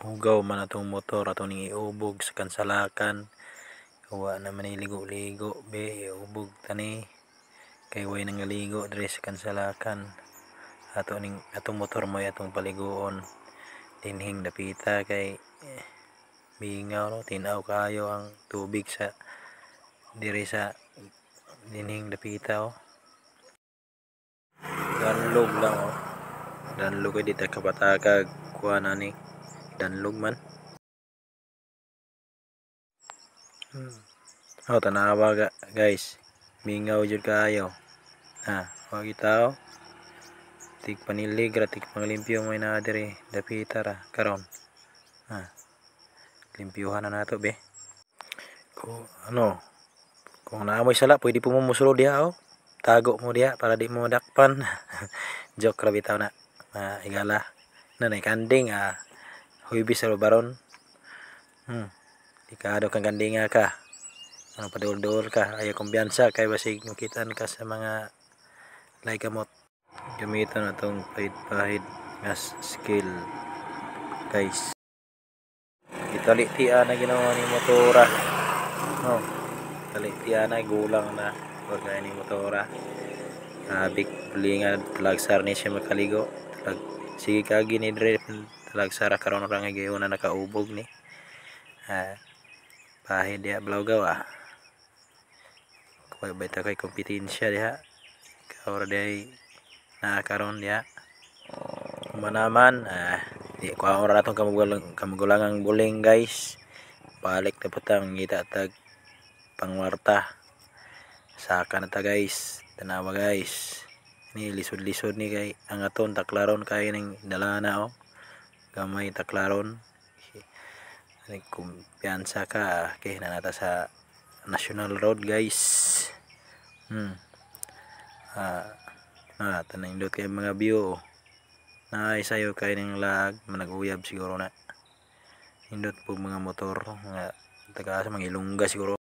Hugaw man atong motor, ato ning iubog sa kansalakan. Wa naman ni ligo-ligo be, iubog tani kay way nangaligo diri sa kansalakan. Ato ning atong motor mo atong paliguon dinhing dapita kay mingaw no, tin-aw kaayo ang tubig sa diri sa dinhing dapita oh. Danlog lang oh. Danlog kay di ta kapatakag kuan ani. Danlog man. Oh, tanawa ga guys. Mingaw jud kaayo. Ha, wa gitaw. Tig panilig ra, tig panglimpyo may naa diri dapita ra karon. Ha. Limpyuhan na nato be. Kung ano, kung naa mo'y sala, pwede po mo mosulod diha oh. Tago mo diha para di mo dakpan. Joke ra bitaw na. Maigala. Na nay kanding ah. Huybis ra baron. Delikado kang kandinga ka. Ano, padul-dul ka. Ayaw kumbiyansa kay basig makitaan ka sa mga lahi kamot. Gamiton atong pahid-pahid nga skill guys. Gitali-tian na ginawa ni motora. No. Tali-tian na, gulang na pagka ni motora. Grabe bulingan, talagsar ni siya makaligo. Talag sige ka gini dire talagsara karon ra nga gayon na nakaubog ni. Ah, pahid diha blawgaw ah. Kuya ba kay kompetensya diha. Ikaw ra diay naa karon diha. Manaman ah, di ko ra atong kamugulangang buling guys. Balik na po ta mangita tag pangwarta. Saka na ta guys. Tanawa guys. Ni lisod-lisod ni kay ang aton taklaron kay ning dalana oh. Gamay taklaron. Ani kumpiyansa ka kay nanata sa National Road guys. Ah, ah tanindot kay mga view oh. Naay sayo kay ning laag managuyab siguro na. Nindot po mga motor mga taga sa mga Ilongga siguro.